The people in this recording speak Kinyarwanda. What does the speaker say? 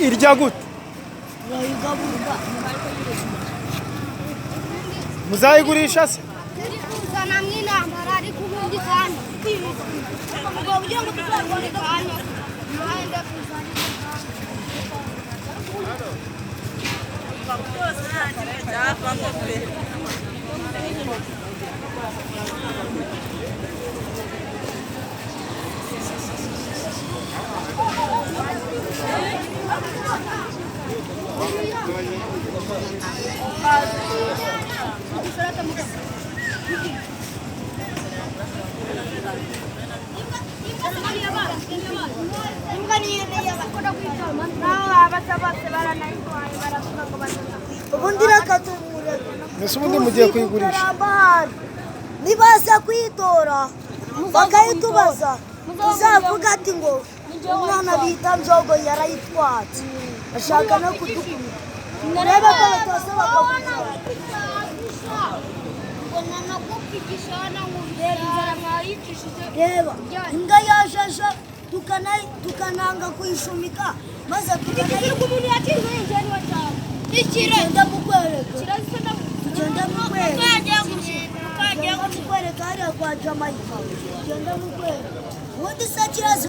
Irya gute? Urayigaburira. Muzayigurisha se? Turi kuzanamo intambara, ariko ubundi kandi umugabo ugira ngo tuzarwane kandi umuhanda kuzana. Ubundi reka tumureke. Mbese ubundi mugiye kuyigurisha? Nibaza kuyitora bakayitubaza, tuzavuga ati ngo umwana bita Nzogo yarayitwatse, ashaka no kudukubita. Urebe ko batose bakagutora. Reba imbwa yajeje, tukananga kuyishumika, maze tugenda mukwereka, tugenda mukwereka, tugenda mukwereka hariya kwa Jamayika, tugenda mukwereka ubundi se kirazi.